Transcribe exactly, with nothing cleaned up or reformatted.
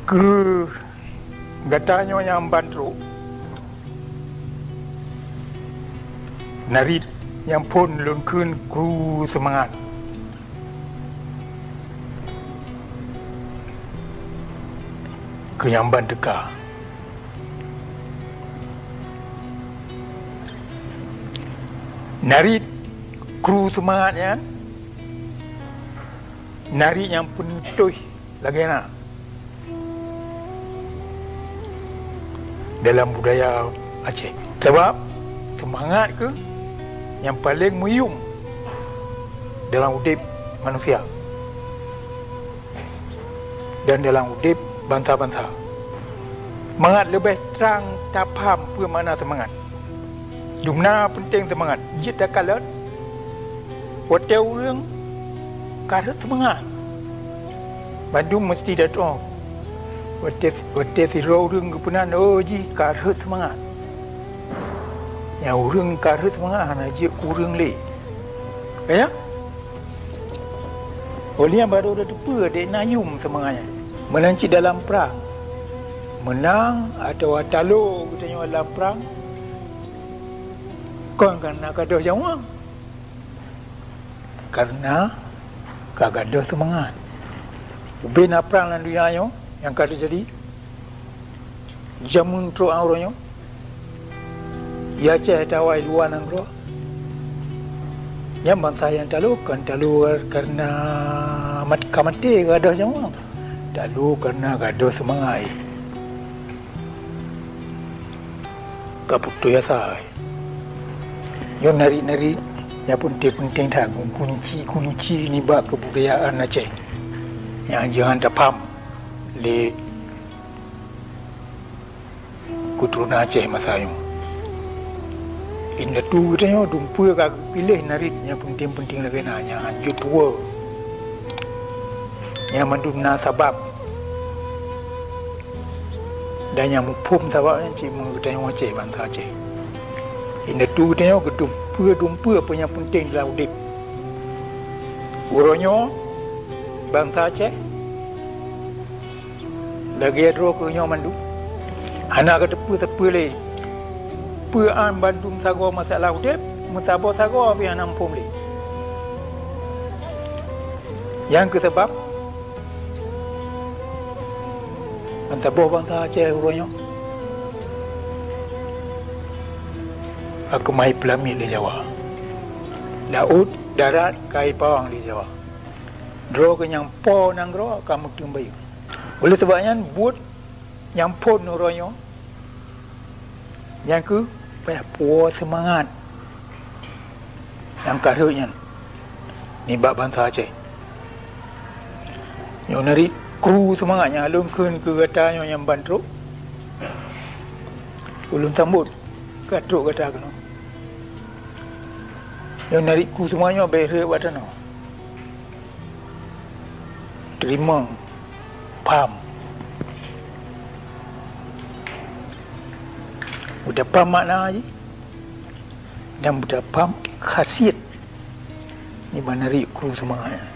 Keu gata nyoe nyang ban trok, narit nyang phon lôn kheun kru seumangat keu nyang ban teuka. Narit kru seumangat nyan, narit nyang peuntoh lagée na dalam budaya Aceh. Sabab seumangat kheueh nyang paleng meuyuem dalam udeb manusia dan dalam udeb bansa-bansa. Mangat leubeh trang tapham peue makna seumangat. Dumna peunteng seumangat. Jeuet takalon, watée ureuëng ka rhot seumangat, bandum meuseuti datong. Watée, watée sidroe ureuëng geupeuna, oh, jih ka rhot seumangat. Nyang ureuëng ka rhot seumangat hana jeuet keu ureuëng lé. Ka nyan? Óh lheueh nyan barô tateupeue dék na yuem seumangat nyan. Meunan cit dalam prang, meunang atawa talo geutanyoe lam prang, kon kareuna gadôh nyawöng, kareuna ka gadôh seumangat. Ubé na prang lam donya nyoe nyang ka teujadi, jameun trok uroe nyoe, di Aceh atawa di luwa nanggroe, nyan bansa nyang talo kon talo kareuna mat-, ka maté gadôh nyawöng, talo kareuna gadôh seumangat. Ka putôh asa. Nyoe narit-narit nyang peunteng-peunteng that, kunci-kunci nibak keubudayaan Aceh nyang hana jipham lé keuturonan Aceh masa nyoe. Indatu geutanyoe dumpeue ka geupiléh narit nyang peunteng-peunteng lagée na nyang hanjeuet tuwoe. Nyang mandum na sabab. Dan nyang muphom sabab nyan cit meunyoe geutanyoe Aceh, bansa Aceh. Indatu geutanyoe geudumpeue-dumpeue peue nyang peunteng dalam udeb. Uroe nyoe bansa Aceh lagée droe keuh nyoe mandum, hana geuteupeue-teupeue lé peue án bandum sagoe masalah udeb, meusaboh sagoe pih hana muphom lé. Nyang keuh sabab ban saboh bansa Aceh uroe nyoe ka keumah ipeulamiet lé Jawa. Laôt, darat ka ipawang lé Jawa. Droe keuh nyang po nanggroe ka meuteumèe bayeue. Oleh sabab nyan, buet nyang phon uroe nyoe, nyan keuh payah puwoe seumangat nyang ka rhot nyan nibak bansa Aceh. Nyoe narit kru seumangat nyang lôn kheun keu gata nyoe nyang ban trok. Ulôn sambot ka trok gata keunoe. Nyoe narit kru seumangat nyoe bék rhot bak tanoh. Teurimong, pham. Beutapham makna jih dan beutapham khasiat nibak narit kru seumangat nyan.